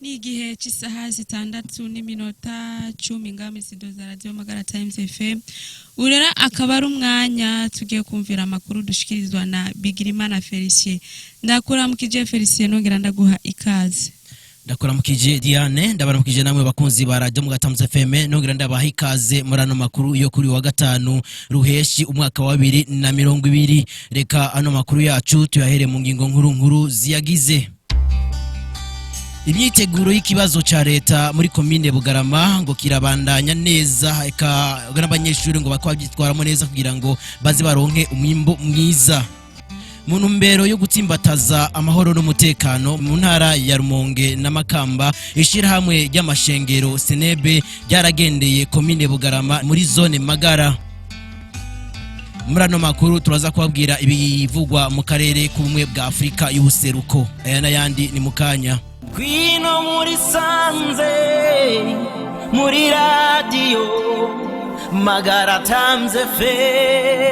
Ni igihe cy'isaha 6:10 ngami sido za Radio Magara Times FM. Urera akaba ari umwanya tugiye kumvira amakuru dushikirizwa na Bigirimana Felicien. Ndakuramukije Felicien, nongera ndaguha ikaze. Ndakuramukije Diane, ndabaramukije namwe bakunzi ba Radio Magara Times FM, nongera ndabaha ikaze muri ano makuru yo kuri wa gatanu ruheshi umwaka wa 2020. Reka ano makuru yacu tuyahere mu ngingo nkuru nkuru ziyagize. Imyiteguro y'ikibazo ca leta muri komine Bugarama ngo kirabandanya neza, eka n'abanyeshuri ngo bakaba babyitwaramo neza kugira ngo baze baronke umwimbo mwiza. Mu ntumbero yo gutsimbataza amahoro n'umutekano mu ntara ya Rumonge na Makamba, ishirahamwe ry'amashengero Senebe ryaragendeye komine Bugarama muri zone Magara. Muri ano makuru turaza kubabwira ibivugwa mu karere k'ubumwe bwa Afurika y'ubuseruko. Aya n'ayandi ni mukanya. Ngwino muri sanze muri Radio Magara Times FM.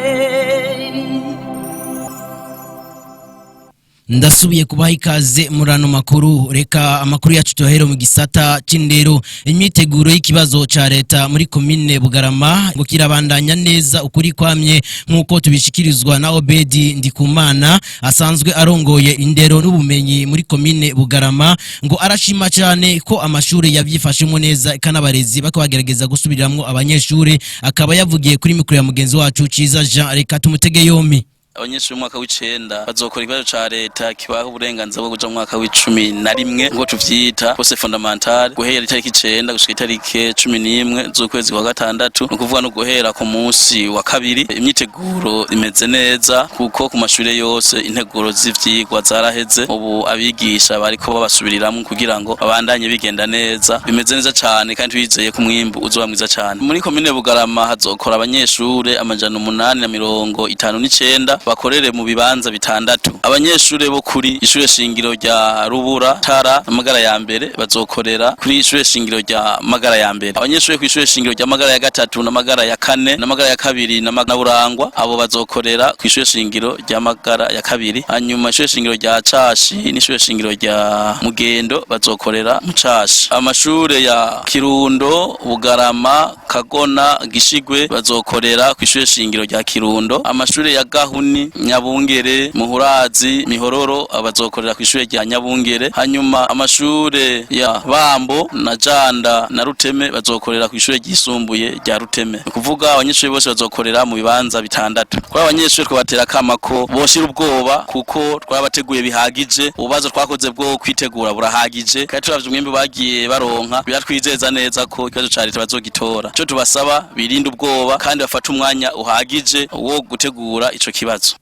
Ndasubiye kubaha ikaze muri ano makuru. Reka amakuru yacu tuyahere mu gisata c'indero. Imyiteguro y'ikibazo ca leta muri komine Bugarama ngo kirabandanya neza ukuri kwamye, nk'uko tubishikirizwa na Obedi Ndikumana asanzwe arongoye indero n'ubumenyi muri komine Bugarama. Ngo arashima cyane ko amashuri yabyifashemo neza, kanabarezi bakaba bagerageza gusubiramwo abanyeshuri. Akaba yavugiye kuri mikoro ya mugenzi wacu Ciza Jean. Reka tumutege yompi. Abanyeshuri mu mwaka w'icenda bazokora ikibazo ca leta kibaha uburenganzira bwo kuja mu mwaka w'11, ngo tuvyita poste fondamentale, guhera itariki 9 gushika itariki 11 z'ukwezi kwa gatandatu, ni ukuvuga no guhera ku munsi wa kabiri. Imyiteguro imeze neza kuko ku mashure yose integuro z'ivyigwa zaraheze. Ubu abigisha bariko babasubiriramwo kugira ngo babandanye bigenda neza. Bimeze neza cane kandi twizeye ko umwimbu uzoba mwiza cane. Muri komine Bugarama hazokora abanyeshure 859, bakorere mu bibanza bitandatu. Abanyeshure bo kuri ishure shingiro rya Rubura, Tara, Magara ya mbere bazokorera kuri ishure shingiro rya Magara ya mbere. Abanyeshure ku ishure shingiro rya Magara ya gatatu na Magara ya kane na Magara ya kabiri na Burangwa, abo bazokorera ku ishure shingiro rya Magara ya kabiri. Hanyuma ishure shingiro rya Cashi n'ishure shingiro rya Mugendo bazokorera mu Cashi. Amashure ya Kirundo, Bugarama, Kagona, Gishigwe bazokorera ku ishure shingiro rya Kirundo. Amashure ya Gahuni, Nyabungere, Muhurazi, Mihororo abazokorera ku ishure rya Nyabungere. Hanyuma amashure ya Bambo na Janda na Ruteme bazokorera ku ishure ryisumbuye rya Ruteme. Ni kuvuga abanyeshuri bose bazokorera mu bibanza bitandatu. Kuri abanyeshuri twabatera akama ko boshira ubwoba kuko twabateguye bihagije. Ububazo twakoze bwo kwitegura burahagije, kandi turavye umwimbu bagiye baronka biratwizeza neza ko ikibazo ca leta bazogitora. Ico tubasaba, birinde ubwoba kandi bafate umwanya uhagije wo gutegura ico kibazo.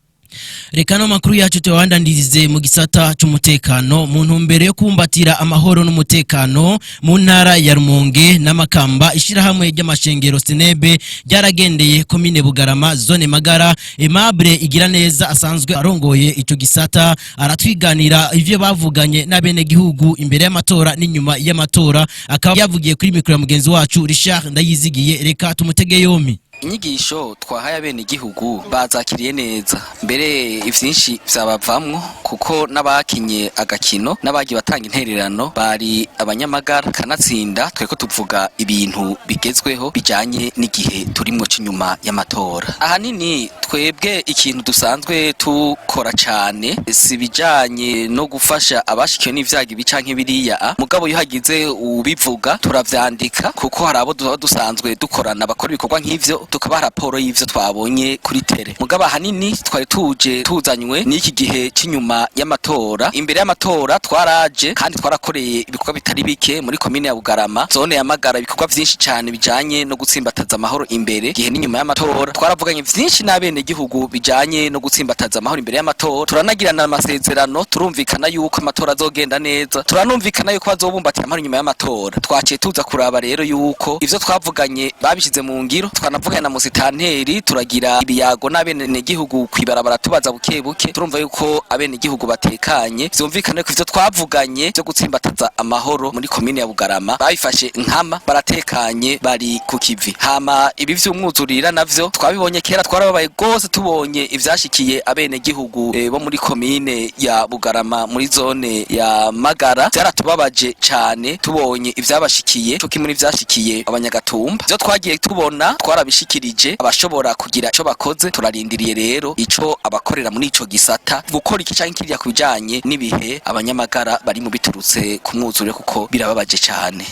Reka no makuru yacu tuyabandandirize mu gisata c'umutekano. Mu ntumbero yo kumbatira amahoro n'umutekano mu ntara ya Rumonge n'Amakamba, ishirahamwe ry'amashengero Senebe ryaragendeye komine Bugarama, zone Magara. Aimable Igira neza asanzwe arongoye ico gisata aratwiganira ivyo bavuganye n'abene gihugu imbere y'amatora n'inyuma y'amatora. Akaba yavugiye kuri mikoro ya mugenzi wacu Richard Ndayizigiye. Reka tumutege yompi. Inyigisho twahaye abene igihugu bazakiriye neza, mbere ivyinshi vyabavamwo, kuko n'abakinye agakino n'abagiye batanga intererano bari abanyamagara. Kanatsinda tweko tuvuga ibintu bigezweho bijanye n'igihe turimwo c'inyuma y'amatora. Ahanini twebwe ikintu dusanzwe tukora cane si bijanye no gufasha abashikiwe n'ivyago ibi canke biriya, mugabo iyo hagize ubivuga turavyandika, kuko hari abo tuba dusanzwe dukorana bakora ibikorwa nk'ivyo, tukabaha raporo y'ivyo twabonye kuri terrain. Mugabo ahanini twari tuje tuzanywe n'iki gihe c'inyuma y'amatora. Imbere y'amatora twaraje kandi twarakoreye ibikorwa bitari bike muri komine ya Bugarama, zone ya Magara, ibikorwa vyinshi cane bijanye no gutsimbataza amahoro imbere gihe n'inyuma y'amatora. Twaravuganye vyinshi n'abene gihugu bijanye no gutsimbataza amahoro imbere y'amatora, turanagirana amasezerano, turumvikana yuko amatora azogenda neza, turanumvikana yuko bazobumbatira amahoro inyuma y'amatora. Twaciye tuza kuraba rero yuko ivyo twavuganye babishize mu ngiro. Twanavuganye Turaganira na musitanteri, turagira ibiyago n'abene gihugu kwibarabara, tubaza buke buke, turumva yuko abene gihugu batekanye. Vyumvikane ko ivyo twavuganye byo gutsimbataza amahoro muri komine ya Bugarama babifashe nkama, baratekanye, bari ku kivi. Hama ibi vy'umwuzurira navyo twabibonye kera, twarababaye gose tubonye ivyashikiye abene gihugu bo muri komine ya Bugarama muri zone ya Magara. Byaratubabaje cane tubonye ivyabashikiye, co kimwe n'ivyashikiye abanyagatumba. Ivyo twagiye tubona twarabishikirije abashobora kugira ico bakoze. Turarindiriye rero ico abakorera muri ico gisata gukora iki canke kiriya kubijanye n'ibihe abanyamagara bari mu biturutse ku mwuzure, kuko birababaje cane.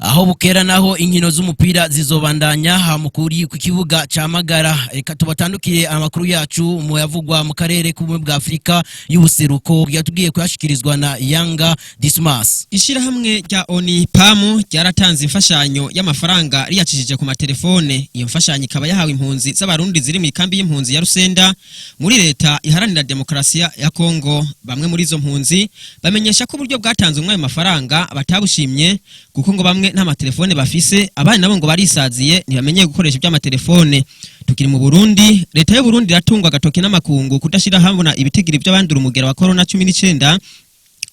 Aho bukera naho inkino z'umupira zizobandanya hamukuri ku kibuga ca Magara. Reka tubatandukire amakuru yacu mu yavugwa mu karere k'ubumwe bwa Afrika y'ubuseruko, yatubwiye kuyashikirizwa na Yanga Dismas. Ishirahamwe rya ONU PAM ryaratanze imfashanyo y'amafaranga riyacishije ku matelefone. Iyo mfashanyo ikaba yahawe impunzi z'Abarundi ziri mu ikambi y'impunzi ya Rusenda muri leta iharanira demokarasi ya Kongo. Bamwe muri izo mpunzi bamenyesha ko uburyo bwatanzwe ayo mafaranga batabushimye, kuko ngo bamwe nta matelefone bafise, abandi nabo ngo barisaziye, ntibamenyeye gukoresha iby'amatelefone. Tukiri mu Burundi, leta y'u Burundi iratungwa agatoke n'amakungu kudashira habona ibitigiri by'abandura umugera wa corona 19,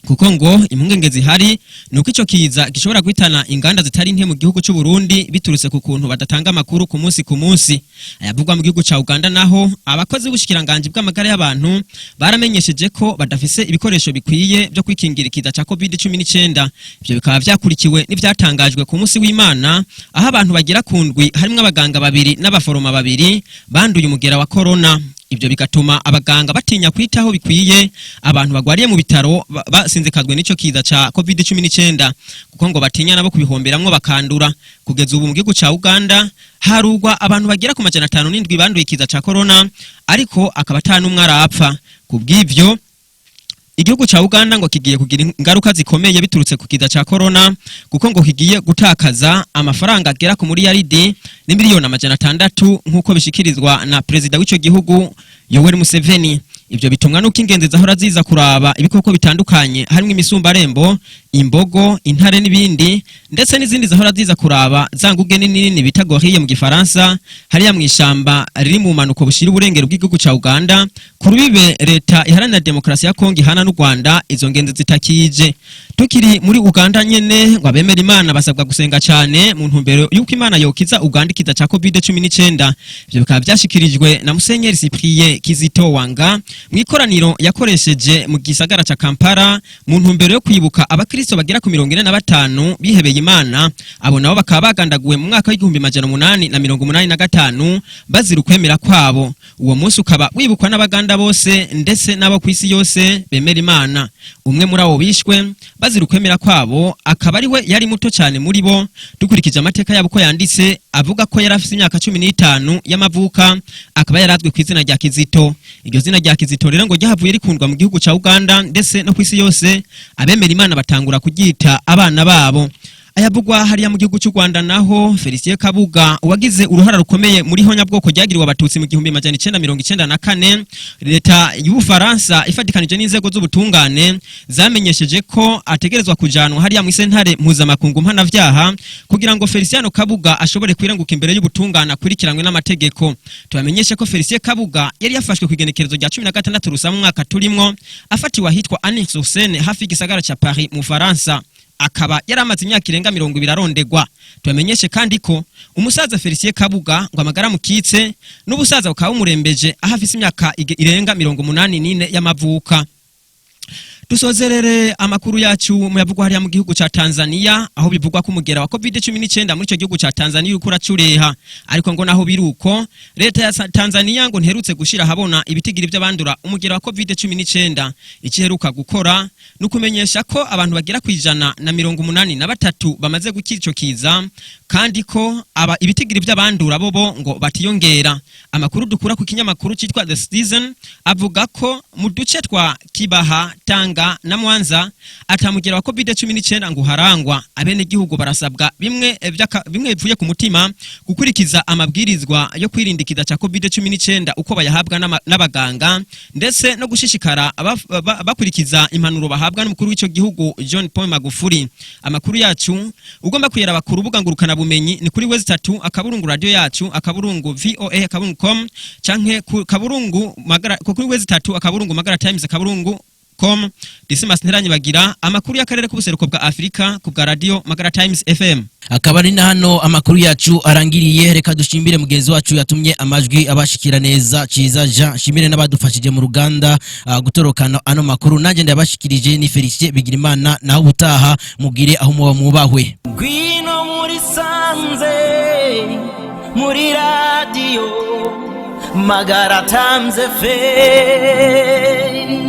kuko ngo impungenge zihari nuko ico kiza gishobora guhitana inganda zitari nke mu gihugu c'u Burundi biturutse ku kuntu badatanga amakuru ku munsi ku munsi. Ayavugwa mu gihugu ca Uganda naho, abakozi b'ubushikiranganji bw'amagara y'abantu baramenyesheje ko badafise ibikoresho bikwiye byo kwikingira ikiza ca COVID-19. Ivyo bikaba vyakurikiwe n'ivyatangajwe ku munsi w'Imana, aho abantu bagera ku ndwi, harimwo abaganga babiri n'abaforoma babiri, banduye umugera wa corona. Ibyo bigatuma abaganga batinya kwitaho bikwiye abantu bagwariye mu bitaro basinzikazwe n'ico kiza ca COVID-19, kuko ngo batinya nabo kubihomberamwo bakandura. Kugeza ubu mu gihugu ca Uganda harugwa abantu bagera ku 507 banduye ikiza ca corona, ariko akaba ata n'umwe arapfa. Kubw'ivyo, igihugu ca Uganda ngo kigiye kugira ingaruka zikomeye biturutse ku kiza ca corona, kuko ngo kigiye gutakaza amafaranga agera ku miliyaridi n'imiliyoni 600, nk'uko bishikirizwa na perezida w'ico gihugu Yoweri Museveni. Ivyo bitumwa nuko ingenzi zahora ziza kuraba ibikoko bitandukanye, harimwo imisumbarembo, imbogo, intare n'ibindi, ndetse n'izindi zahora ziza kuraba za nguge nini nini bita gorille mu Gifaransa, hariya mw'ishamba riri mu manuko bushira uburengero bw'igihugu ca Uganda ku rubibe leta iharanira demokarasi ya Kongo ihana n'u Rwanda, izo ngenzi zitakije. Tukiri muri Uganda nyene, ngo abemera Imana basabwa gusenga cyane mu ntumbero y'uko Imana yokiza Uganda ikiza ca COVID-19. Ivyo bikaba vyashikirijwe na Musenyeri Cyprien Kizito Wanga mu ikoraniro yakoresheje mu gisagara ca Kampala mu ntumbero yo kwibuka abakristo bagera ku 45 bihebeye Imana. Abo nabo bakaba bagandaguwe mu mwaka w'1885 bazira ukwemera kwabo. Uwo munsi ukaba wibukwa n'Abaganda bose ndetse n'abo ku isi yose bemera Imana. Umwe muri abo bishwe bazira ukwemera kwabo akaba ari we yari muto cyane muri bo, dukurikije amateka yabo uko yanditse, avuga ko yari afite imyaka 15 y'amavuka, akaba yarazwi ku izina rya Kizito. Iryo zina rya Kizito rero ngo ryahavuye rikundwa mu gihugu ca Uganda ndetse no ku isi yose, abemera Imana batangura kuryita abana babo. Ayavugwa hariya mu gihugu cy'u Rwanda naho, Felicien Kabuga, uwagize uruhara rukomeye muri honyabwoko ryagiriwe Abatutsi mu 1994, leta y'Ubufaransa ifatikanije n'inzego z'ubutungane zamenyesheje ko ategerezwa kujanwa hariya mu sentare mpuzamakungu mpanavyaha kugira ngo Feliciano Kabuga ashobore kwiranguka imbere y'ubutungane, akurikiranwe n'amategeko. Tubamenyeshe ko Felicien Kabuga yari yafashwe ku igenekerezo rya 16 Rusama mu mwaka turimwo, afatiwe ahitwa Annexe-sur-Seine hafi y'igisagara ca Paris mu Faransa, akaba yari amaze imyaka irenga 20 arondegwa. Tubamenyeshe kandi ko umusaza Felicien Kabuga ngo amagara mukitse n'ubusaza bukaba bumurembeje, aho afise imyaka irenga 84 y'amavuka. Dusozerere amakuru yacu mu yavugwa hariya mu gihugu ca Tanzania, aho bivugwa ko umugera wa COVID-19 muri ico gihugu ca Tanzania uriko uracureha. Ariko ngo naho biruko, leta ya Tanzania ngo ntiherutse gushira habona ibitigiri by'abandura umugera wa COVID-19. Ikiheruka gukora ni ukumenyesha ko abantu bagera ku 183 bamaze gukira ico kiza, kandi ko aba ibitigiri by'abandura bobo ngo batiyongera. Amakuru dukura ku kinyamakuru citwa The Citizen avuga ko mu duce twa Kibaha, Tanga Tanga na Mwanza atamugera wa COVID-19 ngo uharangwa. Abenegihugu barasabwa bimwe bivuye ku mutima gukurikiza amabwirizwa yo kwirindikiza ca COVID-19 uko bayahabwa n'abaganga, ndetse no gushishikara bakurikiza impanuro bahabwa n'umukuru w'ico gihugu John Paul Magufuli. Amakuru yacu ugomba kuyaraba ku rubuga ngurukana bumenyi ni kuri w3.radioyacu.voa.com canke ku kaburungu magara kuri w3.magaratimes.com. Dismas Nteranyibagira, amakuru y'akarere k'ubuseruko bwa Afrika ku bwa Radio Magara Times FM. Akaba ari na hano amakuru yacu arangiriye. Reka dushimire mugenzi wacu yatumye amajwi abashikira neza, Ciza Jean. Shimire n'abadufashije mu ruganda gutorokana ano makuru. Nanjye ndabashikirije ni Felicien Bigirimana. Naho ubutaha, mugire aho muba, mubahwe. Ngwino muri sanze muri Radio Magara Times FM.